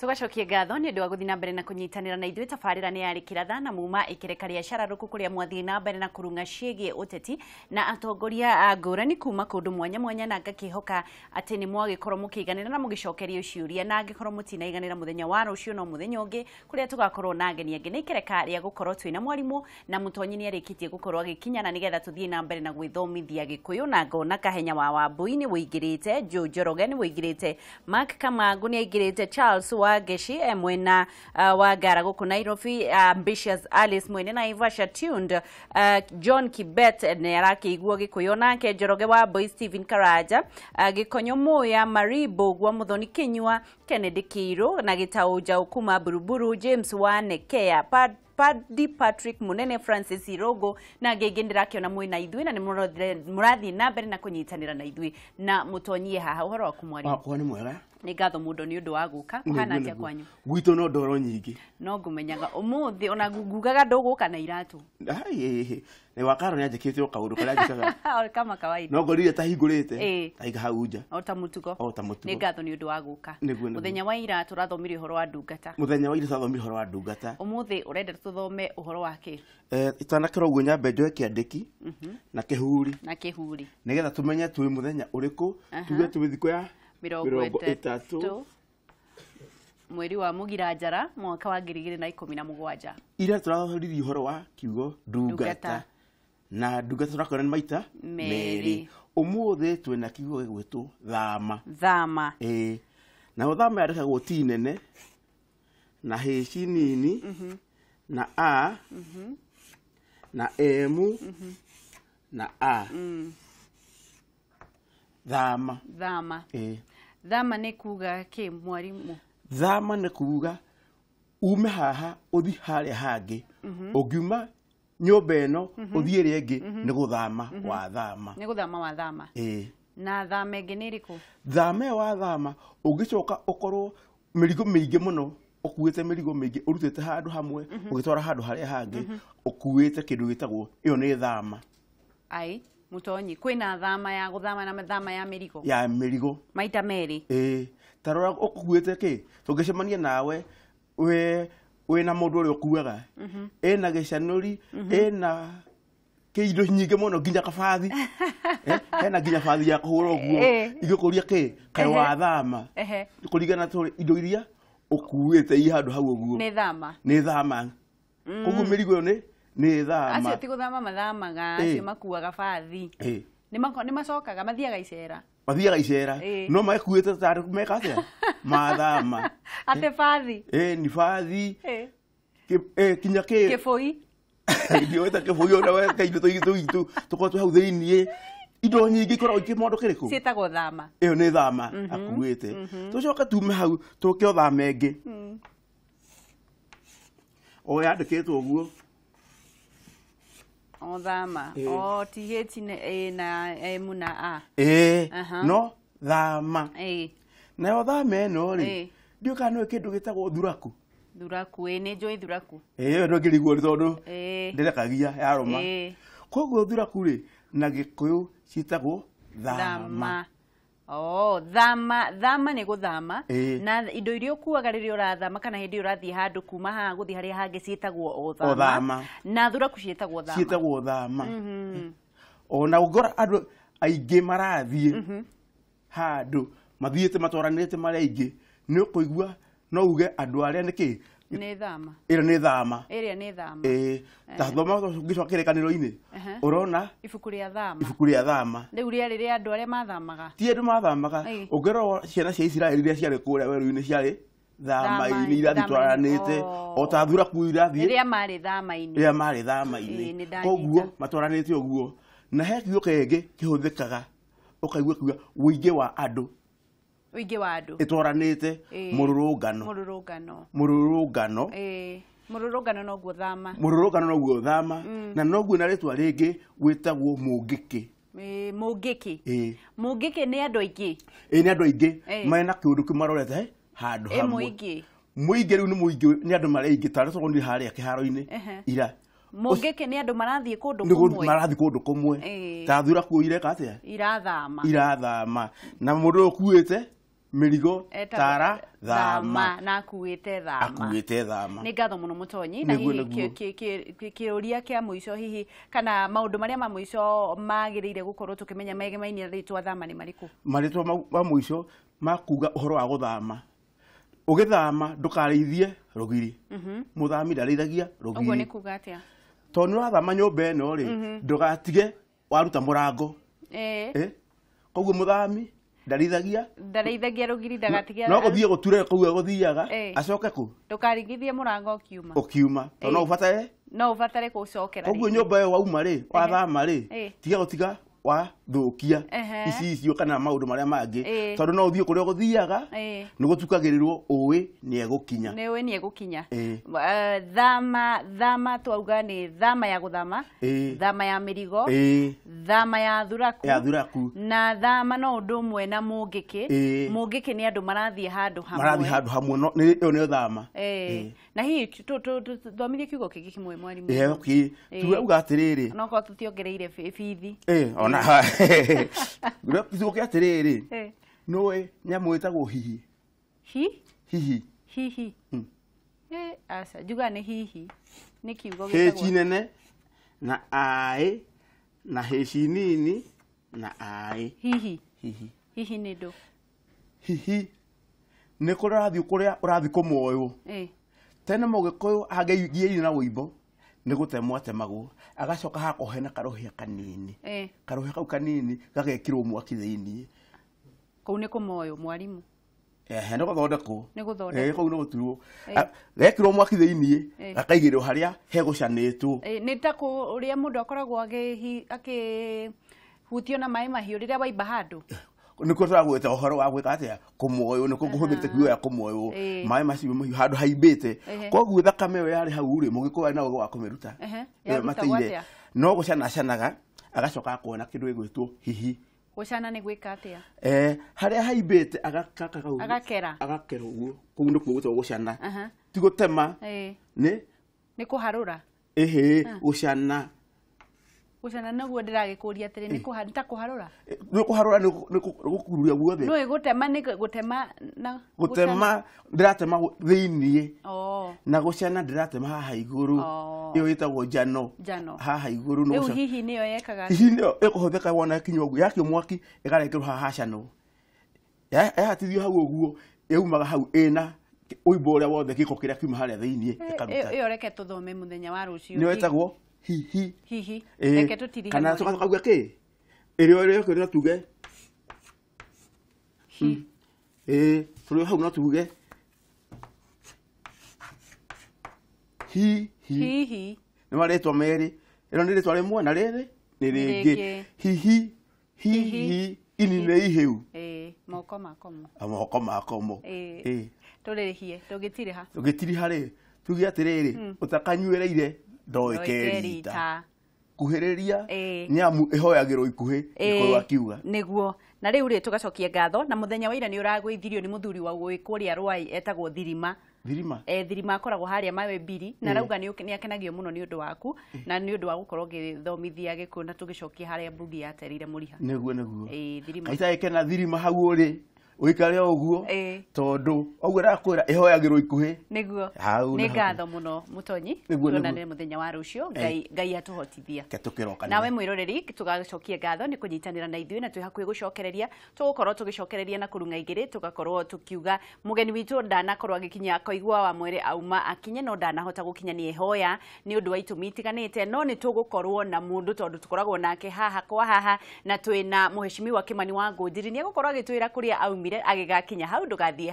Tugacokia ngatho nĩ ũndũ wa gũthiĩ na mbere na kũnyitanĩra na ithuĩ. Tabarĩra nĩ yarĩ kĩratha na muma ĩkĩreka rĩa cararũkũ kũrĩa mwathiĩ na mbere na kũrung'a ciĩgiĩ ũteti na atongoria a ngũrani kuma kũndũ mwanya mwanya, na ngakĩhoka atĩ nĩ mwagĩkorwo mũkĩiganĩra na mũgĩcokerio ciũria, na angĩkorwo mũtinaiganĩra mũthenya wa rũciũ no mũthenya ũngĩ kũrĩa tũgakorwo na ageni angĩ. Nĩ ikereka rĩa gũkorwo twĩna mwarimũ na mũtonyi nĩ arĩkĩtie gũkorwo agĩkinya, na nĩgetha tũthiĩ na mbere na gwĩthomithia Gĩkũyũ. Na ngona Kahenya wa Wambui nĩ wĩingĩrĩte, Joe Njoroge nĩ wĩingĩrĩte, Mark Kamangu nĩ aingĩrĩte, Charles Wangeshi e mwena wa Ngara gũkũ Nairobi, Ambitious Alice mwene Naivasha tuned, John Kibet nĩ arakĩigua Gĩkũyũ nake, Njoroge wa Boy, Stephen Karaja, Gĩkonyo Muya, Marie Mbũgua, Muthoni Kinyua, Kennedy Kiru na Gĩtaũ Njaũ kuma Buruburu, James Wanekea, Paddy Patrick Munene, Francis Irogo na angĩ aingĩ. Ndĩrakĩona mwĩna ithuĩ na nĩ mũrathiĩ na mbere na kũnyitanĩra na ithuĩ. Na mũtonyie haha, ũhoro waku mwarimũ? Wakwa nĩ mwega. Nĩ ngatho mũndũ nĩ ũndũ wa gũka. Kũhana atĩa kwanyu? Gwitũ no ndoro nyingĩ. No ngũmenyaga ũmũthĩ ona ngugaga ndũgũka na iratũ. Ai, nĩ wakaro nĩ anjĩkĩte o kaũndũ karĩa njĩkaga. O kama kawaida. No ngorire tahingũrĩte aiga hau nja. O ta mũtugo. O ta mũtugo. Nĩ ngatho nĩ ũndũ wa gũka. Nĩguo, nĩguo. Mũthenya wa ira tũrathomire ũhoro wa ndungata. Mũthenya wa ira twathomire ũhoro wa ndungata. Ũmũthĩ ũrenda tũthome ũhoro wa kĩ? Itanakĩra ũguo, nyambe njoe kĩandĩki na kĩhuri. Na kĩhuri. Nĩgetha tũmenye twĩ mũthenya ũrĩkũ. Tuge twĩ thikũ ya 30 30 mweri wa Mũgira-Njara mwaka wa 2017. Ira tũrathoririe ũhoro wa kiugo ndungata. Ndungata. Na ndungata tũrakora nĩ maita merĩ. Ũmũthĩ twĩna kiugo gĩgwĩtwo thama. Thama. Ĩĩ, nayo thama yandĩkagwo T nene na H nini na A na M na A. Thama. Thama. Ĩĩ. Thama nĩ kuga kĩ, mwarimũ? Thama nĩ kuga ume haha ũthi harĩa hangĩ. Ũngiuma nyũmba ĩno ũthiĩ ĩrĩa ĩngĩ, nĩ gũthama wathama. Nĩ gũthama wathama. Ĩĩ. Na thama ĩngĩ nĩ ĩrĩkũ? Thama ĩyo wathama, ũngĩcoka ũkorwo mĩrigo mĩingĩ mũno, ũkuĩte mĩrigo mĩingĩ ũrutĩte handũ hamwe ũgĩtwara handũ harĩa hangĩ, ũkuĩte kĩndũ gĩtagwo, ĩyo nĩ thama. Ai, mũtonyi, kwĩna thama ya gũthama na thama ya mĩrigo? Ya mĩrigo. Maita merĩ. Ĩĩ, ta rora ũkuĩte kĩ, tũngĩcemania nawe we wĩna mũndũ ũrĩa ũkuaga ĩna gĩcanũri ĩna kĩindo nyingĩ mũno, nginya kabathi. Hena nginya bathi ya kũhũra ũguo. Igĩkũria kĩ, kaĩ wathama? Kũringana tũrĩ indo iria ũkuĩte i handũ hau ũguo. Nĩ thama. Nĩ thama. Koguo mĩrigo ĩyo nĩ thama. Acio ti gũthama mathamaga, acio makuaga bathi. Nĩ macokaga mathiaga icera. Mathiaga icera. No mekuĩte tarĩ meka atĩa, mathama. Atĩ bathi. Ĩ, ni bathi. Kinya kĩ kĩbũi. Ndiũĩ kĩbũi, ona we kaindo tũingĩ tũingĩ tũkorwo twĩ hau thĩiniĩ, indo nyingĩ ikoragwo ikĩmondo kĩrĩkũ. Ciĩtagwo thama. Ĩyo nĩ thama akuĩte. Tũcoke tume hau tũke o thama ĩngĩ o yandĩkĩtwo ũguo. O thama. O TH na A na M na A. Ĩĩ. No thama. Nayo thama ĩno rĩ, ndiũĩ kana nĩũĩ kĩndũ gĩtagwo thuraku. Thuraku, ĩĩ, nĩ njũĩ thuraku. Ĩĩ, ĩyo ndũngĩrigwo nĩ tondũ ndĩrekagia yarũma. Koguo thuraku rĩ, na Gĩkũyũ ciĩtagwo thama. Thama. Oh, thama, thama nĩ gũthama. Na indo iria ũkuaga rĩrĩa ũrathama kana hĩndĩ ĩyo ũrathiĩ handũ kuma haha gũthiĩ harĩa hangĩ ciĩtagwo o thama. O thama. Na thuraku ciĩtagwo thama. Ciĩtagwo thama. Ona ũngĩkora andũ aingĩ marathiĩ handũ, mathiĩte matwaranĩte marĩ aingĩ, nĩ ũkũigua no uge andũ arĩa nĩ kĩ? Nĩ thama. Ĩyo nĩ thama. Ĩrĩa nĩ thama. Ĩĩ, ta thoma ũngĩcoka kĩrĩkanĩro-inĩ, ũrona ibuku rĩa thama. Ibuku rĩa thama. Rĩu rĩarĩ rĩa andũ arĩa mathamaga. Ti andũ mathamaga. Ũngĩrora ciana cia Isiraeli iria ciarĩ kũrĩa werũ-inĩ, ciarĩ thama-inĩ, irathiĩ itwaranĩte. O ta thuraku irathiĩ. Rĩrĩa marĩ thama-inĩ. Rĩrĩa marĩ thama-inĩ. Ĩĩ, nĩ ndanyita. Koguo matwaranĩte ũguo. Na he kiugo kĩngĩ kĩhũthĩkaga, ũkaigua kiuga ũingĩ wa andũ. Ũingĩ wa andũ. Ĩtwaranĩte mũrũrũngano. Mũrũrũngano. Mũrũrũngano. Mũrũrũngano noguo thama. Mũrũrũngano noguo thama. Na noguo na rĩtwa rĩngĩ wĩtagwo mũngĩkĩ. Mũngĩkĩ. Mũngĩkĩ nĩ andũ aingĩ. Ĩĩ, nĩ andũ aingĩ. Mena kĩũndũ kĩu marorete handũ hamwe. Mũingĩ. Mũingĩ rĩu nĩ mũingĩ, nĩ andũ marĩ aingĩ, ta arĩa tũronire harĩa kĩharo-inĩ ira. Mũngĩkĩ nĩ andũ marathiĩ kũndũ Nĩ kũmwe. marathiĩ kũndũ kũmwe. Ta thuraku ireka atĩa? Irathama. Irathama. Na mũndũ ũyũ ũkuĩte Mĩrigo tara thama. Na akuĩte thama. Akuĩte thama. Nĩ ngatho mũno Mũtonyi. Na hihi kĩũria kĩa mũico hihi kana maũndũ marĩa ma mũico magĩrĩire gũkorwo tũkĩmenya megemainie na rĩtwa thama nĩ marĩkũ? Marĩtwa ma mũico ma kuga ũhoro wa gũthama. Ũgĩthama ndũkarĩithie rũgiri. Mũthami ndarĩithagia rũgiri. Ũguo nĩ kuga atĩa? Tondũ nĩ ũrathama nyũmba ĩno rĩ, ndũgatige waruta mũrango. Koguo mũthami ndarĩithagia rũgiri ndagatigia. No gũthiĩ gũture kũu egũthiaga acoke kũ? Ndũkarigithie mũrango ũkiuma. Ũkiuma tondũ no ũbatare. No ũbatare gũcokera. Koguo nyũmba ĩyo wauma rĩ, wathama rĩ, tiga gũtiga wathũkia icicio kana maũndũ marĩa mangĩ tondũ no ũthiĩ kũrĩa ũgũthiaga nĩ gũtukagĩrĩrwo ũĩ nĩ egũkinya. Nĩ ũĩ nĩ egũkinya. Thama thama twauga nĩ thama ya gũthama, thama ya mĩrigo, thama ya thuraku, ya thuraku, na thama no ũndũ ũmwe na mũngĩkĩ. Mũngĩkĩ nĩ andũ marathiĩ handũ hamwe. Marathiĩ handũ hamwe, no ĩyo nĩyo thama. Na hihi tũthomithie kiugo kĩngĩ kĩmwe mwarimũ. Tuuga atĩrĩrĩ, no korwo tũtiongereire bithi. Ona kiugo kĩa atĩrĩrĩ, nĩũĩ nyamũ ĩtagwo hihi. Hihi. Hihi. Aca njugaga nĩ hihi. Nĩ kiugo gĩtagwo hĩci nene na aĩ na hĩci nini na aĩ. Hihi. Hihi. Hihi nĩ ndũ? Hihi nĩ kũrĩa ũrathiĩ kũrĩa ũrathiĩ kũmoywo. Tene mũgĩkũyũ angĩgiĩire na wũimbo nĩ gũtemwo atemagwo agacoka hakohe na karũhĩa kanini. Karũhĩa kau kanini gagekĩrwo mwaki thĩiniĩ. Kũu nĩ kũmoywo mwarimũ? Nĩ gũthondekwo. Nĩ gũthondekwo. Kũu nĩ gũturwo. Gekĩrwo mwaki thĩiniĩ gakaigĩrĩrwo harĩa hegũcanĩtwo. Nĩ ta ũrĩa mũndũ akoragwo akĩhutio na maĩ mahiũ rĩrĩa waimba handũ. Nĩkuo tũragwĩta ũhoro wa gwĩka atĩa kũmoywo, nĩkuo ngũhũthĩrĩte kiugo gĩa kũmoywo. Maĩ macio mahiũ handũ haimbĩte. Koguo thakame ĩyo yarĩ hau rĩ, mũgĩkũyũ arĩ na ũgĩ wa kũmĩruta. Yarutagwo atĩa? No gũcana acanaga agacoka akona kĩndũ gĩgwĩtwo hihi. Gũcana nĩ gwĩka atĩa? Harĩa haimbĩte agakaka kau. Agakera. Agakera ũguo. Kũu nĩkuo gwĩtagwo gũcana. Ti gũtema. Nĩ? Nĩ kũharũra. Ĩhĩ, gũcana. Gũcana nĩguo ndĩragĩkũria atĩrĩ, nĩ ta kũharũra? Nĩ kũharũra, nĩ gũkururia guothe. Nĩũĩ gũtema nĩ gũtema na gũtema ndĩratema thĩiniĩ. Na gũcana ndĩratema haha igũrũ. Ĩyo ĩtagwo njano. Njano. Haha igũrũ no Rĩu hihi nĩyo yekaga? Hihi nĩyo ĩkũhũthĩka wona ĩkinywo ũguo. Yakio mwaki ĩgarekerwo haha hacanwo. Yahatithio hau ũguo yaumaga hau ĩna ũimbo ũrĩa wothe gĩko kĩrĩa kiuma harĩa thĩiniĩ ĩkaruta. Ĩyo reke tũthome mũthenya wa rũciũ. Nĩyo ĩtagwo hihi. Hihi. Reke tũtirihe. Kana tũkauga kĩ? Ĩrĩa ĩrĩa no tuge. Tũrĩ hau no tuge. Hihi. Hihi. Nĩ marĩtwa merĩ. Ĩno nĩ rĩtwa rĩmwe na rĩrĩ nĩ rĩngĩ. Hihi. Hihi. Ini nĩ ihĩu. Moko makomo. Moko makomo. Tũrĩhie, tũgĩtiriha. Tũgĩtiriha rĩ, tuge atĩrĩrĩ, ũtakanyuĩrĩire ndoĩke rita. Kuhĩrĩria nĩamu ĩhoyagĩrwo ikuhĩ, nĩkũo akiuga. Nĩguo. Na rĩu rĩ tũgacokia ngatho na mũthenya wa ira nĩ ũragũithirio nĩ mũthuri wa gwĩ kũrĩa Rwai etagwo Thirima. Thirima? Thirima akoragwo harĩa Mawe Mbiri na arauga nĩ akenagio mũno nĩ ũndũ waku na nĩ ũndũ wa gũkorwo ũgĩthomithia Gĩkũyũ na tũgĩcokia harĩa mbunge yatereire mũriha. Nĩguo nĩguo. Thirima. Kaita ĩkena Thirima hau ũrĩ. Ũikare o ũguo tondũ ũguo ndakwĩra ĩhoyagĩrwo ikuhĩ. Nĩguo. Nĩ ngatho mũno Mũtonyi. Tuonane mũthenya wa rũciũ. Ngai atũhotithia. Nawe mwĩroreri tũgacokia ngatho nĩ kũnyitanĩra na ithuĩ na twĩ hakuhĩ gũcokereria. Tũgũkorwo tũgĩcokereria na kũrung'a igĩrĩ, tũgakorwo tũkiuga mũgeni witũ ndanakorwo agĩkinya akaigua wa mwĩrĩ auma akinye no ndanahota gũkinya nĩ ehoya nĩ ũndũ wa itũmi itiganĩte, no nĩ tũgũkorwo na mũndũ tondũ tũkoragwo nake haha kwa haha na twĩna mũheshimiwa Kimani wa Ngũnjiri nĩ egũkorwo agĩtwĩra kũrĩa aumire agĩgakinya hau ndũgathiĩ.